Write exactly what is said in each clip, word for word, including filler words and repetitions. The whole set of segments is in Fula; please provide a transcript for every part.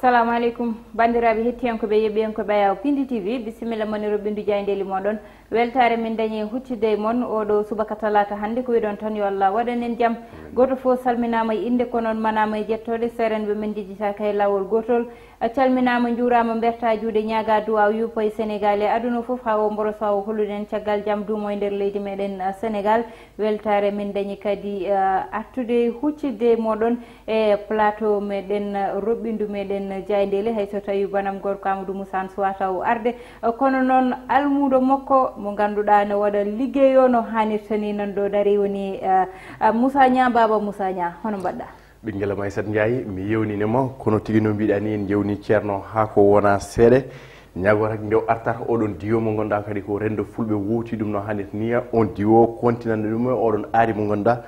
Salamu aleykum, banndiraaɓe hettiyankooɓe e yeɓɓiyankooɓe Ayaw Pindi T V, bisimilla mon e roɓɓindu jaayndeeli mooɗon. Weltaare min dañi huccitde e mon oɗo subaka talaata hannde, ko wiɗon tan yo Allah waɗan en jam. Gooto fof salminaama e innde, ko noon manaama e jettooɗe, seerenɓe men njejjitaaka e laawol gootol. A calminaama, njuuraama, mbertaa juuɗe, ñaagaa duwaaw yuppo e Senegaal e aduna fof, haa o mboroso, haa o hollude en caggal jam duumo e nder leydi meɗen, ah, Senegaal. Weltaare min dañi kadi, ah, artude huccitde e mooɗon e plateau meɗen, ah, roɓɓindu meɗen jaayndeeli, hay so tawii banam gorko Amadou Moussa Sow wata o arde. Ah, kono noon almuudo makko mo ngannduɗaa no waɗa liggey o no haanirta ni, nan ɗo dari woni, ah, ah, Moussa Niang, Baaba Moussa Niang, hono mbaɗɗaa? Ɓinngel am Aissata Ndiaye, mi yewnii ma, kono tigi no mbiɗa ni, en yewni Ceerno haa ko wona seeɗa. Ñaago rek nde o artata oɗon diwo mo ngannduɗaa kadi ko renndo fulɓe wowti ɗum no haanirta ni, on diwo kontinande ɗum e oɗon aadi mo ngannduɗaa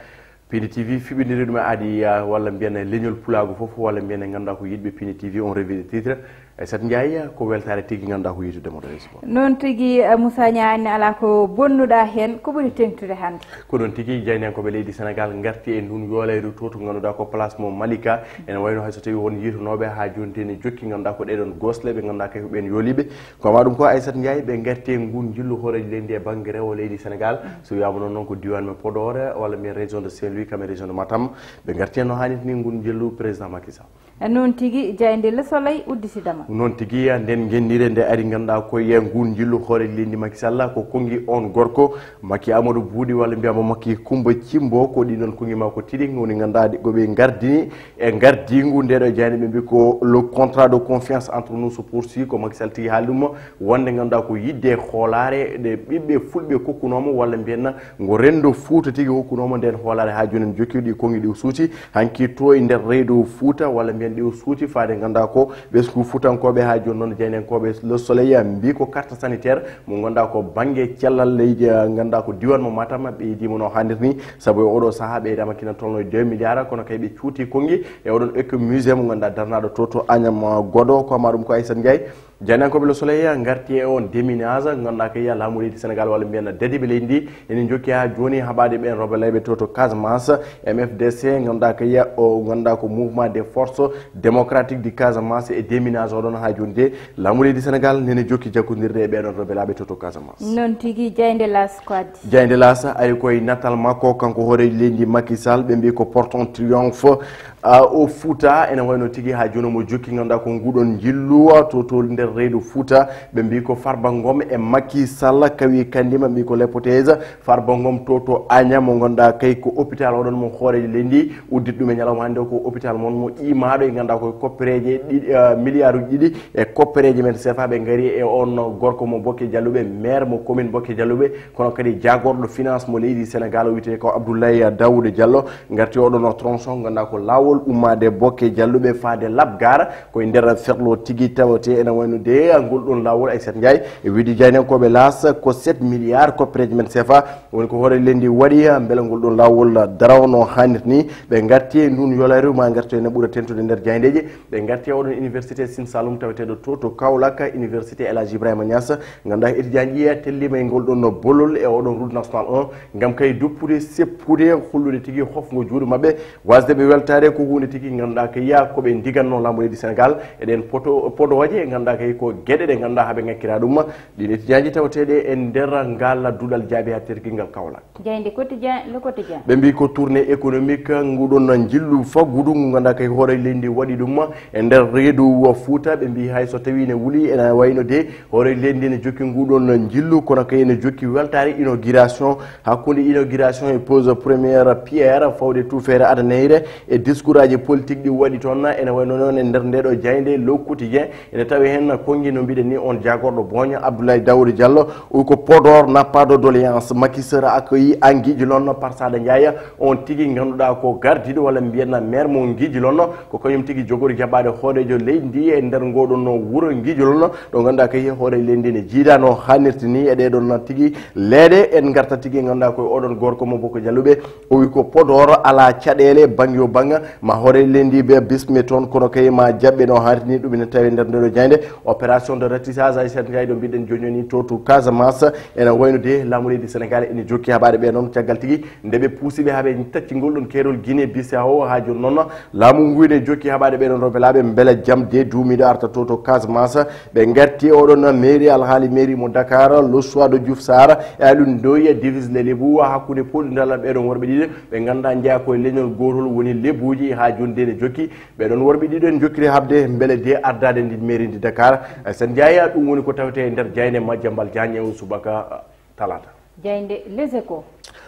Pindi T V fiɓindiri ɗum e aadi, ah, walla mbiyen e leñol pulaagu fof, walla mbiyen e ngannduɗaa ko yiɗɓe Pindi T V, on revue de titre. Aissata Ndiaye, ko weltaare tigi ngannduɗaa ko yiytude mo ɗo e sport. Noon tigi, eh, Moussa Niang, anne alaa ko bonnuɗaa heen, ko ɓuri teŋtude hannde? Ko noon tigi, jaayndiyankooɓe leydi Senegaal ngarti e ndun yoolayru to, to ngannduɗaa ko place mo Malika. Ene wayno hay so tawii won yiitunooɓe haa jooni tee ne jokki ngannduɗaa ko ɗeɗon gosle ɓe ngannduɗaa kay ko ɓeen yooliiɓe. Ko ma ɗum ko Aissata Ndiaye, ɓe ngarti e ngun njillu hooreejo leydi e bannge rewo leydi Senegaal. So wiyaama noon, noon ko diiwaan mo Podor, walla mbiyen région de Saint-Louis, kam e région de Matam. Ɓe ngarti e no haanirta ni ngun njillu président Macky Sall. Noon tigi, jaaynde Le Soleil udditidama. Noon tigi, nden ngenndiire nde ari ngannduɗaa ko e ngun njillu hooreejo leydi Macky Sall, ko konngi on gorko Macky Amadou Boudy, walla mbiyaama Macky Coumba Thimbo, ko ɗin ɗon konngi makko tigi woni ngannduɗaa ko ɓe ngardini e ngardiingu nde ɗo jaaynde, ɓe mbi ko le contrat de confiance entre nous se poursuit, ko Macky Sall tigi haali ɗum, wonde ngannduɗaa ko yiɗde hoolaare ɗe ɓiɓɓe fulɓe kokkunoo mo, walla mbiyen ngo renndo Fuuta tigi hokkunoo mo nden hoolaare, haa jooni en jokki ɗi konngi ɗi o suuti. Hanki to e nder reedu Fuuta, walla mbiyen ɗi o suuti faade ngannduɗaa ko ɓesngu Fuutankooɓe, haa jooni noon jaayndiyankooɓe Le Soleil mbi ko carte sanitaire mo ngannduɗaa ko bannge cellal leydi, ngannduɗaa ko diiwaan mo Matam ɓeydii mo no haanirta ni, sabu e oɗo sahaa ɓeydama kina tolno e deux milliards, kono kay ɓe cuuti konngi e oɗon éco musée mo ngannduɗaa darnaaɗo to, to Agnam Godo, ko ma ɗum ko Aissata Ndiaye. Jaayndiyankooɓe Le Soleil ngarti e on déminage, ngannduɗaa kay laamu leydi Senegaal, walla mbiyen dadiiɓe leydi ndi, ene jokki haa jooni haɓaade ɓeen rebelleeɓe to, to Casamance, M F D C, ngannduɗaa kay o ngannduɗaa ko Mouvement des Forces Démocratiques du Casamance e déminage oɗon haa jooni de, laamu leydi Senegaal nene jokki jaggondirde e ɓeen rebelleeɓe to, to Casamance. Noon tigi, jaaynde L'As ko addi? Jaaynde L'As ari koye natal makko, kanko hooreejo leydi Macky Sall, ɓe mbi ko portons triomphe, ah, au Fouta, ene wayno tigi haa jooni mo jokki ngannduɗaa ko nguɗon njillu to, to nder reedu Fouta, ɓe mbi ko Farba Ngom e Macky Sall kawi kandi, ɓe mbi ko l'hypothèse Farba Ngom to, to Agnam mo ngannduɗaa kay ko hôpital oɗon mo hooreejo leydi ndi udditi ɗum e ñalawma hannde, ko hôpital mon mo qiimaaɗo e ngannduɗaa ko koppereeje ɗiɗi, ah, milliard uji ɗiɗi e koppereeje men sefa. Ɓe ngari e on gorko mo Bokke Jalluɓe, maire mo commune Bokke Jalluɓe, kono kadi jaagorɗo finance mo leydi Senegaal, o wiyetee ko Abdoulaye Daouda Diallo. Ngarti oɗon o tronçon, ngannduɗaa ko laawol ummaade Bokke Jalluɓe faade Labgar, ko e nder ferlo tigi tawetee ene wayno de ngol ɗon laawol, Aissata Ndiaye, e wiide jaayndiyankooɓe L'As ko sept milliards koppereeje men sefa woni ko hooreejo leydi ndi waɗi, mbele ngol ɗon laawol daraw no haanirta ni. Ɓe ngarti e ndun yoolayru, ma ngarti e no ɓura tentude nder jaayndeeji. Ɓe ngarti e oɗon université Sine Saloum taweteeɗo to, to Kaolack, université El Hadji Ibrahima Niass, ngannduɗaa étudiant ji telliima e ngol ɗon no bolol e oɗon route national un, ngam kay duppude, seppude, hollude tigi hofngo juuɗe maɓɓe, wasde ɓe weltaade ko huunde tigi ngannduɗaa kay ko ɓe ndiganno laamu leydi Senegaal e ɗen poto-, podooje, ngannduɗaa kay ko geɗe ɗe ngannduɗaa haa ɓe ngakkira ɗum. Ɗin étudiant ji taweteeɗe e nder ngal duɗal jaabi haa terkingal Kaolack. Jaaynde Quotidien, Le Quotidien. Ɓe mbi ko tournée économique nguɗon njillu faggudu ngu ngannduɗaa kay hooreejo leydi ndi waɗi ɗum e nder reedu Fouta. Ɓe mbi hay so tawii ne wuli ene wayno de hooreejo leydi ndi ne jokki nguɗon njillu, kono kay ene jokki weltaare inauguration, hakkunde inauguration e pose première pierre fawde tuufeere adaneyre e discours aji politique ɗi waɗi toon. Ene wayno noon e nder nde ɗo jaaynde Le Quotidien, ene tawi heen konngi no mbiɗen ni on jaagorɗo booña Abdoulaye Daouda Diallo, o ko Podor n'a pas de doléance, Macky sera accueilli à Nguidjilone par Sada Ndiaye, on tigi ngannduɗaa ko gardiiɗo walla mbiyen maire mo Nguidjilone, ko kañum tigi jogori jaɓaade hooreejo leydi ndi e nder ngoɗon no wuro Nguidjilone, ɗo ngannduɗaa kay hooreejo leydi ndi ne jiidaa no haanirta ni e ɗee ɗon tigi leeɗe. En ngarta tigi ngannduɗaa ko oɗon gorko mo Bokke Jalluɓe, o wi ko Podor alaa caɗeele bannge yo bannge, Ma hoore leydi ɓe bisme toon, kono kay ma jaɓɓe no haaniri ni. Ɗum ene tawi nder ndeɗo jaaynde. Opération de ratissage, Aysata Ndiaye, ɗo mbiɗen jooni ni to to Casamance. Ene wayno de laamu leydi Sénégal ene jokki haɓaade ɓe noon, caggal tigi nde ɓe puusi ɓe haa ɓe tacci ngol ɗon keerol Guinée Bissau. Haa jooni noon laamu ngu ene jokki haɓaade ɓe noon, rewɓe laaɓe, mbela jam de duumiiɗo arta to to Casamance. Ɓe ngarti oɗon mairie, alhaali mairie mo Dakar, le choix de Diouf Sarr e Alioune Ndoye divise les Lébou hakkunde poɗɗindaal ɓeɗon worɓe ɗiɗo ɓe ngannduɗaa njeyaa koye leñol gootol, woni Lebuuji. Haa jooni de ne jokki ɓeɗon worɓe ɗiɗo en jokkiri haɓde mbele de ardaade ndi mairie ndi Dakar. Sen njeyaa ɗum woni ko tawetee e nder jaaynde Madiambal Diagne o subaka talaata. Jaaynde Les Échos.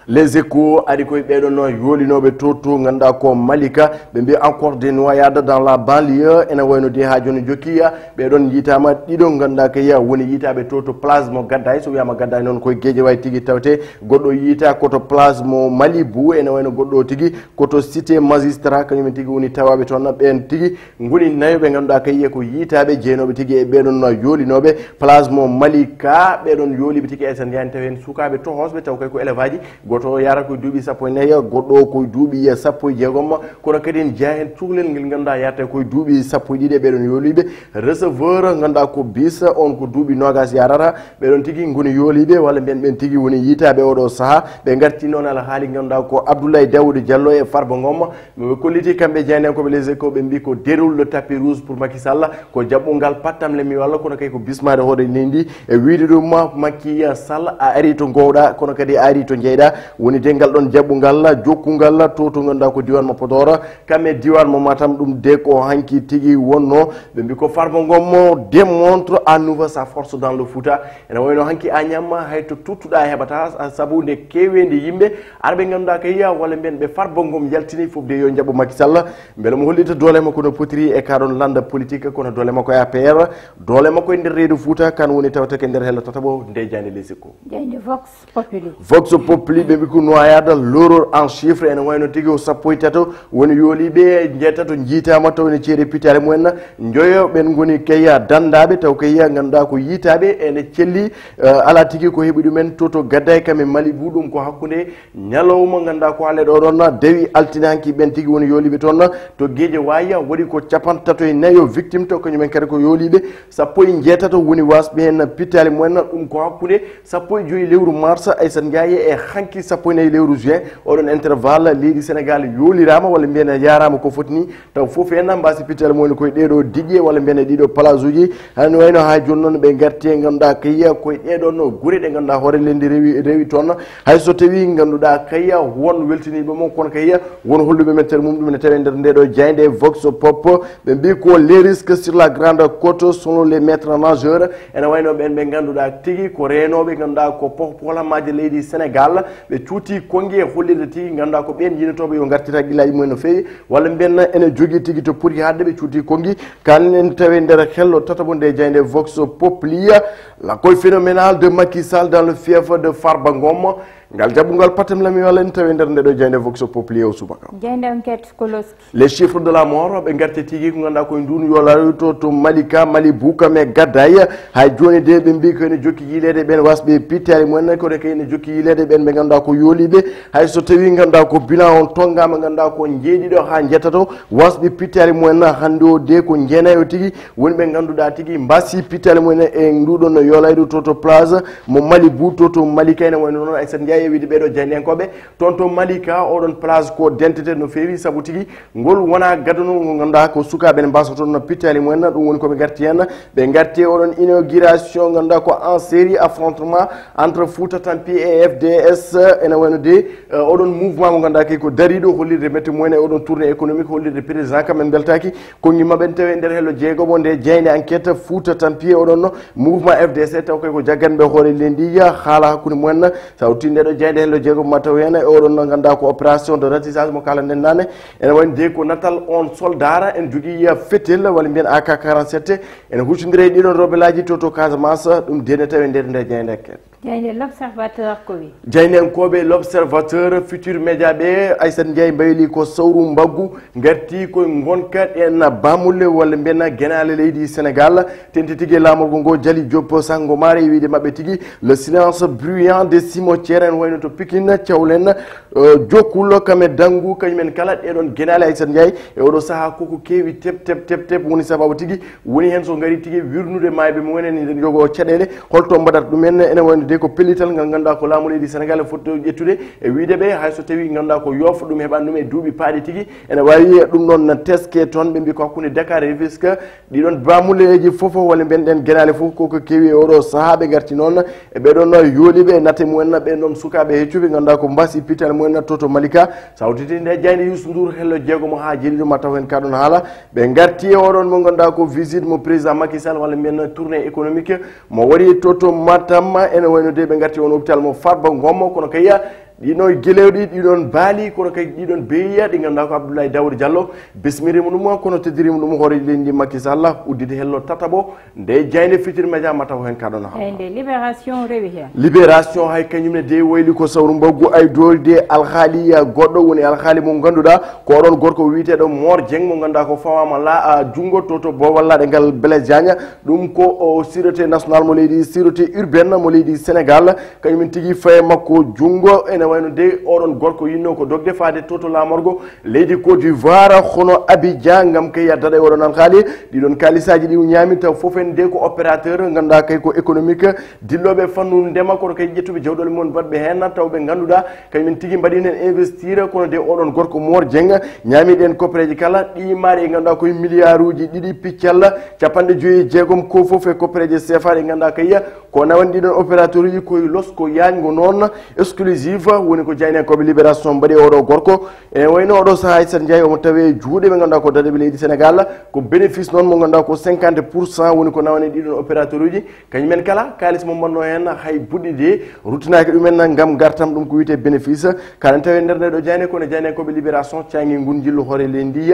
Les Échos ari koye ɓeɗon yoolinooɓe to to ngannduɗaa ko Malika, ɓe mbi encore des noyades dans la banlieue. Ene wayno de haa jooni jokki ɓeɗon yiitaama ɗiɗo ngannduɗaa ko ya woni yiitaaɓe to to place mo Gaddaye. So wiyaama Gaddaye noon koye Guédiawaye tigi tawetee, goɗɗo yiita ko to place mo Malibu, ene wayno goɗɗo tigi ko to cité magistrat, kañumen tigi woni tawaaɓe toon. Ɓeen tigi ngoni nayo ɓe ngannduɗaa kay ko yiitaaɓe jeenooɓe tigi e ɓeɗon yoolinooɓe place mo Malika. Ɓeɗon yooliiɓe tigi, Aysata Ndiaye, tawi heen sukaaɓe tohooɓe taw kay ko élève aji. Gooto o yaara koye duuɓi sappo e nayi, goɗɗo o koye duuɓi sappo e jeegom, kono kadi en jeyaa heen cukalel ngel ngannduɗaa yaarata koye duuɓi sappo e ɗiɗi e ɓeɗon yooliiɓe. Receveur ngannduɗaa ko bis, on ko duuɓi noogas yaarata. Ɓeɗon tigi ngoni yooliiɓe walla mbiyen ɓeen tigi woni yiitaaɓe oɗo sahaa. Ɓe ngarti noon alhaali ngannduɗaa ko Abdoulaye Daouda Diallo e Farba Ngom. Ɓe kolliti kamɓe jaayndiyankooɓe Les Échos, ɓe mbi ko déroule le tapis rouge pour Macky Sall, ko jaɓɓungal pattam le mi walla, kono kay ko bismaade hoore leydi e wiyde ɗum Macky Sall a ari to ngoowɗaa, kono kadi a ari to njeyɗaa. Woni de ngal ɗon jaɓɓungal jokkungal to to ngannduɗaa ko diiwaan mo Podor, kam e diiwaan mo Matam, ɗum de ko hanki tigi wonno. Ɓe mbi ko Farba Ngom démontre à nouveau sa force dans le Fouta. Ene wayno hanki a ñamma hay to tuttuɗaa heɓataa, sabu nde keeweendi yimɓe arɓe ngannduɗaa kay walla mbiyen ɓe Farba Ngom yaltini fof de yo njaɓɓu Macky Sall. Mbele mo hollita doole makko no potiri e ka ɗon lannda politique, kono doole makko e A P R, doole makko e nder reedu Fouta, kan woni tawata ko e nder hello tataɓo nde jaaynde Les Échos. Jaaynde Vox Populi. Vox Populi, ɓe mbi ko noyade, l'horreur en chiffre, ene wayno tigi o sappo e tato woni yooliiɓe, njeetato njiitaama taw ene ceeri pitaali mumen, njoyo ɓen ngoni kay danndaaɓe taw kay ngannduɗaa ko yiitaaɓe ene celli, eh, alaa tigi ko heɓi ɗumen to to Gaddaye kam e Malibu, ɗum ko hakkunde ñalawma ngannduɗaa ko haalee ɗo ɗon, dewi altine hanki, ɓen tigi woni yooliiɓe toon. To Guédiawaye waɗi ko capantato e nayo victime taw kañumen kadi ko yooliiɓe, sappo e njeetato woni wasɓe heen pitaali mumen, ɗum ko hakkunde sappo e joyi lewru mars, Aysata Ndiaye, e hanki sappo e nayi lewru juin. Oɗon intervalle leydi Sénégal yooliraama walla mbiyen yaaraama ko foti ni, taw fof en mbasi pitaali mumen koye ɗeɗo diƴƴe walla mbiyen e ɗiɗo place uji. Hano wayno haa jooni noon ɓe ngarti e ngannduɗaa kay koye ɗeɗon gure ɗe ngannduɗaa hoore leydi rewi, rewi toon. Hay so tawi ngannduɗaa kay won weltiniiɓe mo, kono kay won holluɓe mettere mum, ɗum ene tawi nder ndeɗo jaaynde Vox Pop. Ɓe mbi ko les risques sur la Grande Côte selon les maîtres nageurs. Ene wayno ɓen ɓe ngannduɗaa tigi ko reenooɓe ngannduɗaa ko poh-, pohlamaaji leydi Sénégal. Ɓe cuuti konngi e hollirde tigi ngannduɗaa ko ɓeen yinotooɓe yo ngartir hakkillaaji mumen no feewi, walla mbiyen ene jogii tigi to poti haɗde, ɓe cuuti konngi. Kan en tawi nder hello tataɓo nde jaaynde Vox Populi, la koye phénoménal de Macky Sall dans le fief de Farba Ngom. Ngal jaɓɓungal patam lami walla en tawi nder ndeɗo jaaynde Vox Populi o subaka. Jaaynde Enquête ko loski. Les chiffres de la mort, ɓe ngarti tigi ko ngannduɗaa koye ndun yoolaaɗo to, to Malika, Malibu kam e Gaddaye. Hay jooni de ɓe mbi ko ene jokki yiileede ɓeen wasɓe pitaali mumen, kono kay ene jokki yiileede ɓeen ɓe ngannduɗaa ko yooliiɓe. Hay so tawi ngannduɗaa ko bilan on tonngaama, ngannduɗaa ko njeeɗiɗo haa njeetato wasɓe pitaali mumen hannde o de ko njeenayo tigi woni ɓe ngannduɗaa tigi mbasi pitaali mumen e nduɗon no yoolayɗo to, to place mo Malibu to, to Malika. Ene wayno noon Aysata Ndiaye e wiide ɓeɗo jaayndiyankooɓe toon to Malika, oɗon place ko dentete no feewi, sabu tigi ngol wona gadano ngo ngannduɗaa ko sukaaɓe ne mbasa toon no pitaali mumen. Ɗum woni ko ɓe ngarti heen, ɓe ngarti e oɗon inauguration ngannduɗaa ko en série affrontement entre Fouta Tampi e F D S. Ene wayno de, eh, oɗon mouvement mo ngannduɗaa kay ko dariiɗo hollirde mette mumen e oɗon tournée économique hollirde président kam en mbeltaaki. Konngi maɓɓe ne tawi e nder hello jeegomo nde jaaynde Enquête, Fouta Tampi e oɗon no mouvement F D C, taw kay ko jagganɓe hoore leydi ndi haala hakkunde mumen. Sa udditi ndeɗo jaaynde hello jeegomo ma taw heen e oɗon no ngannduɗaa ko opération de ratissage mo kaalanɗen naane. Ene wayno de ko natal on soldat, en jogii fetel walla mbiyen A K quarante-sept, ene huccondira e ɗiɗon rebelaaji to, to Casamance, ɗum de ne tawi e nder nde jaaynde Enquête. Jaaynde L'Observateur ko wi? Jaayndiyankooɓe L'Observateur, Futur Média ɓe, Aysata Njaay mbayli ko sawru mbaggu, ngarti koye ngonka ɗen baamulle walla mbiyen genaale leydi Sénégal. Tenti tigi e laamorgo ngo, Jali Diop Sangomar, e wiyde maɓɓe tigi le silence bruyant des cimetières, en wayno to Pikine, Cawlen, eh, Jokkul, Kame Danngu, kañumen kala ɗeɗon genaale, Aysata Njaay, e oɗo sahaa koko keewi tep, tep, tep, tep, woni sababu tigi, woni heen so ngari tigi wirnude maayɓe mumen en, eɗen njogoo caɗeele, holto mbaɗata ɗum en, ene wayno de ko pellital ngal ngannduɗaa ko laamu leydi Sénégal e foti ƴettude e wiyde ɓe, hay so tawii ngannduɗaa ko yoofa ɗum heɓan ɗum e duuɓi paaɗi tigi, ene waawi ɗum ɗon teske toon, ɓe mbi ko hakkunde Dakar e Rufisque, ɗiɗon baamulleeji fof walla mbiyen ɗen genaale fof koko keewi e oɗo sahaa, ɓe ngarti noon e ɓeɗon yooliiɓe e naate mumen, ɓe noon sukaaɓe heccuɓe ngannduɗaa ko mbasi pital mumen to to Malika. Sa udditi nde jaaynde Youssou Ndour hello jeegomo haa jeeɗiɗo ma taw heen kaɗon haala. Ɓe ngarti e oɗon mo ngannduɗaa ko visite mo président Macky Sall walla mbiyen tournée économique mo waɗi to to Matam, ene wayno de ɓe ngarti on hôpital mo Farba Ngom, kono kay ɗiɗon gelewɗi, ɗiɗon baali, kono kay ɗiɗon beyiya ɗi ngannduɗaa ko Abdoulaye Daouda Diallo bismirima ɗum, kono teddirima ɗum hoore leydi ndi Macky Sall, udditi hello tataɓo. Nde jaaynde Futurs Médias ma taw heen kaɗon haala. Jaaynde Libération rewi heen. Libération hay kañum ne de wayli ko sawru mbaggu, ay doori de alhaali goɗɗo woni alhaali mo ngannduɗaa ko oɗon gorko wiyeteeɗo Mor Dieng mo ngannduɗaa ko fawaama la a junngo to to boowal laaɗe ngal Blaise Diagne. Ɗum ko o sûreté nationale mo leydi, sûreté urbaine mo leydi Sénégal, kañum en tigi faye makko junngo. Ene wayno de oɗon gorko yinno ko dogde faade to to laamorgo leydi Côte d'Ivoire, hono Abidjan, ngam kay yaddaɗa e oɗon alhaali. Ɗiɗon kaalisaaji ɗi o ñaami taw fof en de ko opérateur, ngannduɗaa kay ko économique, dillooɓe fannu ndema, kono kay ƴettuɓe jawɗoole mum baɗɓe heen, taw ɓe ngannduɗaa kañum en tigi mbaɗi heen investir, kono de oɗon gorko Mor Dieng ñaami ɗen koppereeji kala, ɗi maari e ngannduɗaa koye milliard uji ɗiɗi piccal capanɗe joyi e jeegom, ko fof e koppereeje C F A ɗe ngannduɗaa kay ko nawani ɗiɗon opérateur uji koye losko yaajngo noon, exclusive, woni ko jaayndiyankooɓe Libération mbaɗi e oɗo gorko. Ene wayno oɗo sahaa, Aysata Njaay, omo tawe juuɗe ɓe ngannduɗaa ko daɗeɓe leydi Sénégal. Ko bénéfice noon mo ngannduɗaa ko cinquante pour cent woni ko nawani ɗiɗon opérateur uji. Kañum en kala, kaalis mo mbanno heen hay buɗɗi de ruttinaaki ɗumen ngam ngartam, ɗum ko wiyetee bénéfice. Kaɗen tawi e nder nde ɗo jaaynde, kono jaayndiyankooɓe Libération caangi ngun njillu hoore leydi ndi,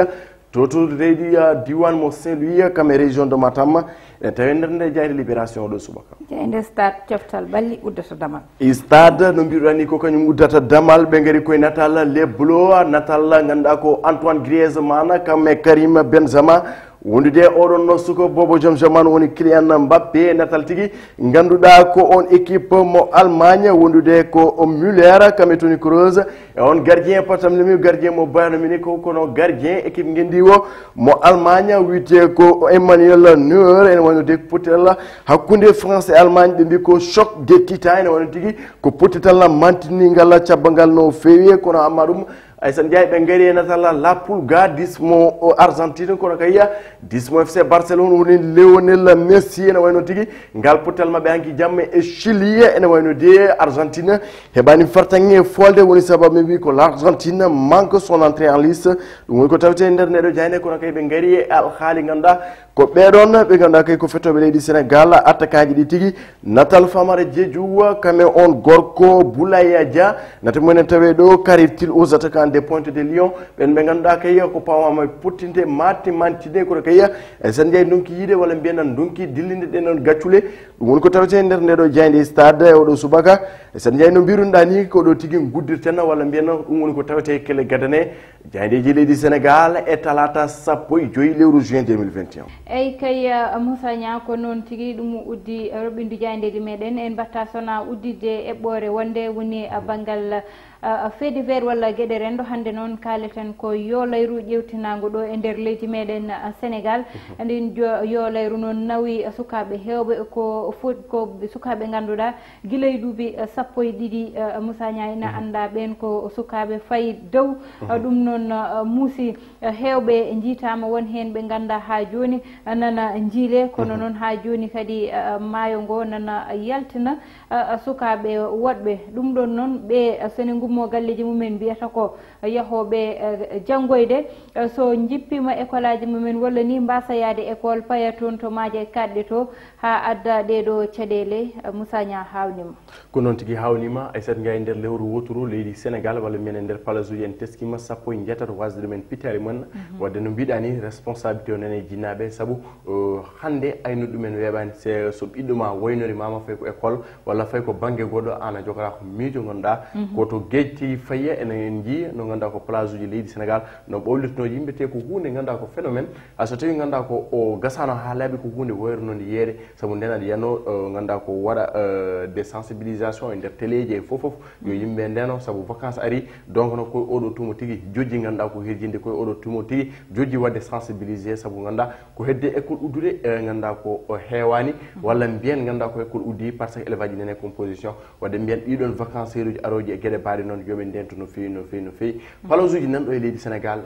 to to leydi, ah, diiwaan mo Saint-Louis, kam e région de Matam. Eɗen tawi e nder nde jaaynde Libération ɗo subaka. Jaaynde Stade, coftal ɓalli uddata damal. E Stade, no mbiɗa ni ko kañum uddata damal, ɓe ngari koye natal Les Bleus, natal ngannduɗaa ko Antoine Griezmann, kam e Karim Benzema. Wondude oɗon no suka bobo jom jaman woni Kylian Mbappé, natal tigi ngannduɗaa ko on équipe mo Allemagne, wondude ko o Muller, kam e Toni Kroos, e on gardien patamlemi gardien mo Bayern Munich, kono gardien équipe ngendi o mo Allemagne wiyetee ko Emmanuel Neuer. Ene wayno de potel hakkunde France e Allemagne, ɓe mbi ko choc des titans, ene wayno tigi ko potital mantiningal cabbangal no feewi, kono amma ɗum Aysata Njaay, ɓe ngari e natal La Pulga, dismo o Argentine, kono kay dismo F C Barcelone woni Lionel Messi, ene wayno tigi ngal potal maɓɓe hanki jamma e Chili, ene wayno de Argentine heɓani fartaŋŋe folde, woni sababu min mbi ko l'Argentine manque son entrée en lice. Ɗum woni ko tawte e nder ndeɗo jaaynde, kono kay ɓe ngari e alhaali ngannduɗaa ko ɓeɗon ɓe ngannduɗaa kay ko fetooɓe leydi Sénégal, attaquant ji ɗi tigi, natal Famara Diédhiou, kame on gorko Boulaya Dia, nata mumen en tawe ɗo, Karim Til aux attaquants de Pointe de Lyon, ɓen ɓe ngannduɗaa kay ko pawama pottinde, matti mantinde, kono kay Aysata Njaay ndonki yiide walla mbiyen ndonki dillinde ɗen on gaccule. Ɗum woni ko tawete e nder ndeɗo jaaynde Stade e oɗo subaka. Aysata Njaay, no mbiruɗaa ni, ko ɗo tigi guddirten walla mbiyen ɗum woni ko tawete e kele gadane. Jaayndeeji leydi Sénégal e talaata sappo e joy lewru juin deux mille vingt et un. Eyi kay, eh, Moussa Niang, ko noon tigi ɗum uddi, eh, roɓɓindu jaayndeeji meɗen. En mbatta sona udditde eɓɓoore wonde woni, eh, banngal, eh, fait divers walla geɗe renndo. Hannde noon kaaleten ko yoolayru ƴewtinaango ɗo e nder leydi meɗen, eh, Sénégal. Ndin jo-, yoolayru noon nawi, eh, sukaaɓe heewɓe ko fo-, ko sukaaɓe ngannduɗaa gila e duuɓi, eh, sappo e ɗiɗi, eh, Moussa Niang ina annda ɓeen ko sukaaɓe fayi dow. Eh, ɗum noon, eh, muusi, eh, heewɓe njiitaama, won heen ɓe ngannda haa jooni, eh, nana njiile, kono noon haa jooni kadi, eh, maayo ngo nana yaltina, eh, sukaaɓe woɗɓe. Ɗum ɗoon noon ɓe, eh, so ne mo galleeji mumen mbiyata ko yahooɓe, eh, janngoyde, eh, so njippiima école aji mumen walla ni mbaasa yahde école, paya toon to maaje kaɗɗe to, haa adda ɗee ɗoo caɗeele. Eh, Moussa Niang, haawnii ma. Ko noon tigi, haawnii ma, Aissata Ndiaye. Nder lewru wooturu leydi Sénégal, walla mbiyen e nder palasuuji, en teskiima sappo e njeetato wasde ɗumen pittaali mon. Wadde no mbiɗa ni, responsabilité o nana e jinnaaɓe, sabu, eh, hannde aynude ɗumen weeɓaani. Se, so ɓiɗɗo ma waynorimaama, fayi ko école, walla fayi ko bannge goɗɗo, aan a jogotaako miijo, ngannduɗaa ko to geej tigi fayi. Enen en njii no ngannduɗaa ko plage uji leydi Sénégal no ɓawlitonoo yimɓe, te ko huunde ngannduɗaa ko phénomène. Hay so tawii ngannduɗaa ko o gasaano haa laaɓi, ko huunde wayrunoonde yiyeede, sabu ndeen aɗa yiyanoo, eh, ngannduɗaa ko waɗa, eh, des sensibilisations e nder teleeji e fof fof, yo yimɓe ndeeno, sabu vacances arii. Donc noon, ko oɗo tuma tigi jojji ngannduɗaa ko hirjinde, ko oɗo tuma tigi jojji waɗde sensibiliser, sabu ngannduɗaa ko hedde école uddude, eh, ngannduɗaa ko o heewaani, walla mbiyen ngannduɗaa ko école uddii, parce que élève aji nani composition. Wadde mbiyen ɗiɗon vacances uji arooji e geɗe baaɗe noon, yo ɓe ndeentu no feewi, no feewi, no feewi. Plage uji nan ɗo e leydi Sénégal,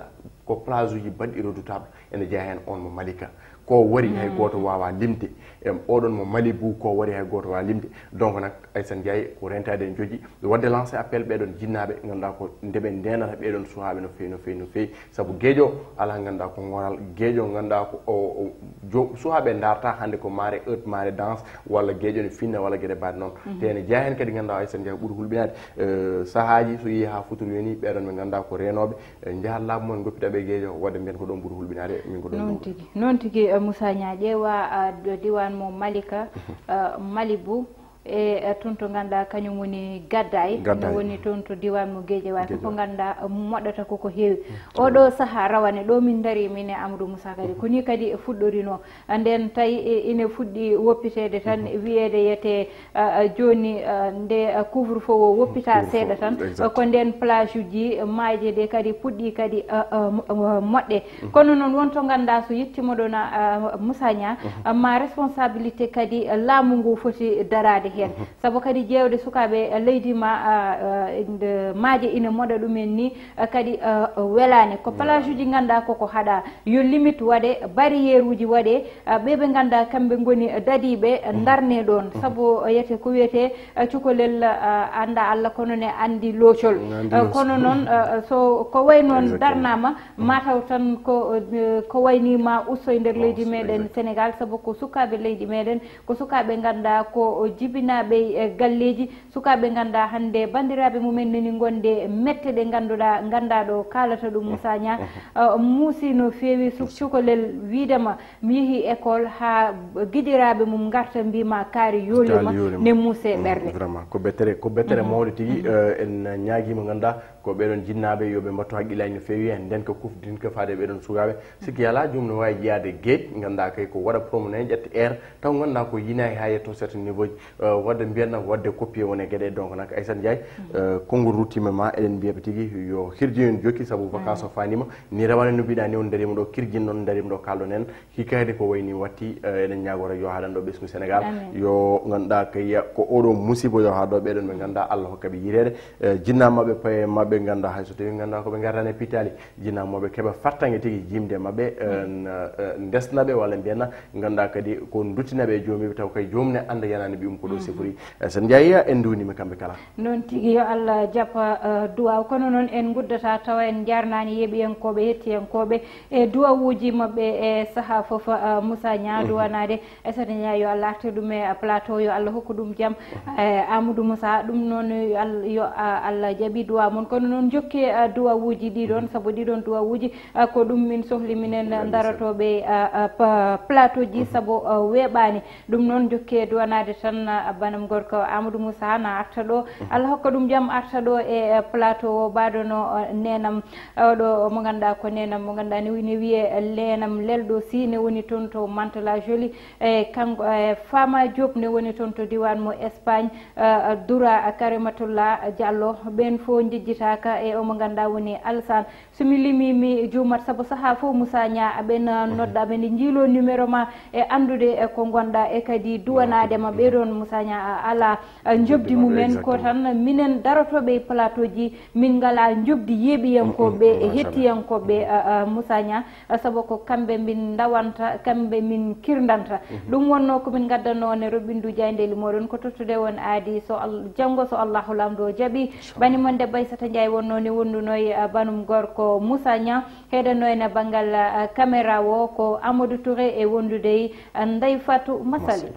ko plage uji baɗɗi redoutable, ene jeyaa heen on mo Malika. Ko wari hay gooto waawaa limde. Em, oɗon mo Malibu, ko wari hay gooto waawaa limde. Donc nak, Aissata Ndiaye, ko rentaade en jojji. Wadde lancer appel ɓeɗon jinnaaɓe, ngannduɗaa ko nde ɓe ndeenata ɓeɗon suhaaɓe no feewi, no feewi, no feewi. Sabu geejo alaa ngannduɗaa ko ŋoral, geejo ngannduɗaa ko o, o jo-, suhaaɓe ndaarta hannde ko maare, heure maare danse, walla geejo ne finna, walla geɗe baaɗe noon. Te ene jeyaa heen kadi ngannduɗaa Aissata Ndiaye ɓuri hulɓinaade, eh, sahaaji so yehi haa futuro yoni, ɓeɗon ɓe ngannduɗaa ko reenooɓe, eh, njahat laabi mum en, ngoppita ɓe geejo, wadde mbiyen ko ɗoon ɓuri hulɓinaade, min ko ɗoon. Noon tigi, noon tigi, eh, Moussa Niang, ƴeewa, ah, do-, diiwaan mo Malika, ah, Malibu, e, e toon to ngannduɗaa kañum woni Gaddaay, Gaddaay. Ene woni toon to diiwaan mo Guédiawaye, ko ngannduɗaa, eh, moɗata ko ko heewi. Oɗo sahaa rawane ɗo min ndarii, min e Amadou Moussa kadi, ko nii kadi e fuɗɗorinoo. Nden tawi, e, ine fuɗɗi woppiteede tan, wiyeede yete, a, a, jooni, a, nde, a, couvre-feu o woppita seeɗa tan, exact. Ko nden plage uji, maaje ɗe kadi puɗɗi kadi, a, a, mo-, a, moɗɗe. Kono noon won to ngannduɗaa so yettiima ɗoon, a, a, Moussa Niang, a, ma responsabilité kadi, a, laamu ngu foti daraade heen. Sabu kadi ƴeewde sukaaɓe, a, leydi ma, a, a, nde maaje ine moɗa ɗumen ni, a, kadi, a, a, welaani. Ko plage uji ngannduɗaa koko haɗaa. Yo limite waɗe, barrière uji waɗe, a, ɓe ɓe ngannduɗaa kamɓe ngoni dadiiɓe, ndarne ɗoon. Sabu, a, yete ko wiyetee, a, cukalel, a, annda Allah kono ne anndi loocol. Anndi loocol. A, kono noon, a, a, so ko wayi noon darnaama, mataw tan ko, a, ko wayi ni ma usto e nder leydi meɗen Sénégal, sabu ko sukaaɓe leydi meɗen, ko sukaaɓe ngannduɗaa ko jibinaaɓe e galleeji, sukaaɓe ngannduɗaa hannde banndiraaɓe mumen nani ngonde mette ɗe ngannduɗaa, ngannduɗaa ɗo kaalata ɗum Moussa Niang, a, muusi no feewi, su-, cukalel wiidema mi yehi école haa giƴiraaɓe mum ngarta mbiima kaari yoolima, ne muuse ɓernde. Vraiment, ko bettere, ko bettere mawɗo tigi. Eh, en ñaagiima ngannduɗaa ko ɓeɗon jinnaaɓe yo ɓe mbattu haqqillaaji no feewi heen, nden ko kufdinka faade e ɓeɗon sukaaɓe. Sikki alaa, joom no waawi jeyaade geej, ngannduɗaa kay ko waɗa promenade, ƴetta air, taw ngannduɗaa ko yinaaki haa yetto certain niveau ji, eh, wadde mbiyanna, wadde copier wone geɗe. Donc nak, Aissata Ndiaye, eh, konngol ruttiima ma, eɗen mbiya ɓe tigi yo hirjin en jokki, sabu vacances o faaniima. Ni rawane no mbiɗa ni, on dariima ɗo kirjin, on dariima ɗo kaalɗon en. Hikayde ko wayni watti, eh, eɗen ñaagora yo haaɗan ɗo ɓesngu Sénégal. Amin. Yo ngannduɗaa kay ko oɗo musiba yo haa ɗo ɓeɗon ɓe ngannduɗaa Allah hokka ɓe yiyteede. Eh, jinnaaɓe maɓɓe, paye maɓɓe ngannduɗaa hay so tawii ngannduɗaa ko ɓe ngartani e pittaali. Jinnaaɓe maɓɓe keɓa fartaŋŋe tigi jimde maɓɓe, eh, n-, eh, ndesna ɓe walla mbiyanna ngannduɗaa kadi ko nduttina ɓe e joomiiɓe taw kay joomum ne annda yanaani ɓiyum ko ɗo sifori. Eh, so njaayi en nduwniima kamɓe kala. Noon tigi, yo Allah jaɓ, eh, duwaaw. Kono noon en nguddataa tawa en njaarnaani yeeɓiyankooɓe, hettiyankooɓe e duwawuuji maɓɓe e sahaa fof, eh, Moussa Niang duwanaade. Aissata Niang, yo Allah artir ɗum e plateau, yo Allah hokku ɗum jam. Eh, Amadou Moussa, ɗum noon yo Al-, yo, a, Allah jaɓi duwaaw mon. Kono noon jokke, eh, duwawuuji ɗi ɗoon, sabu ɗi ɗoon duwawuuji, eh, ko ɗum min sohli minen darotooɓe, eh, eh, pa-, plateau ji, sabu, eh, weeɓaani. Ɗum noon jokke duwanaade tan, ah, banam gorko Amadou Moussa na arta ɗo. Allah hokka ɗum jam arta ɗo e, eh, plateau o, mbaɗono, eh, neenam, eh, oɗo mo ngannduɗaa ko neenam mo ngannduɗaa ne wi-, ne wiyee, eh, leenam lelɗo si ne woni toon to Mantes-la-Jolie. E kanko, eh, Fama Diop ne woni toon to diiwaan mo Espagne, eh, Dura Karimatoullah Diallo. Ɓeen fof njejjitaa Ka e omo ngannduɗaa woni Alsan. So mi limii, mi juumat, sabu sahaa fof Moussa Niang aɓen, mhm, nodda, aɓen njiilo numéro ma e anndude e ko ngonɗaa e kadi duwanaade ma. Ɓee ɗoon Moussa Niang a alaa, a, njoɓdi mumen, ko tan minen darotooɓe e plateau ji, min ngalaa njoɓdi yeeɓiyankooɓe e hettiyankooɓe, a, a, Moussa Niang, a, sabu ko kamɓe min ndawanta, kamɓe min kirndanta. Mhm. Ɗum wonnoo ko min ngaddanoo on e roɓindu jaayndeeli mooɗon, ko tottude on aadi so Al-, janngo so Allahu Laamɗo jaɓi. Bani mon debbo Aissata Ndiaye wonnoo ne wonduno e, a, banum gorko Moussa Niang, heɗanno en e banngal, a, caméra o ko Amadou Touré e wondude e, a, Ndeye Fatou Massaly.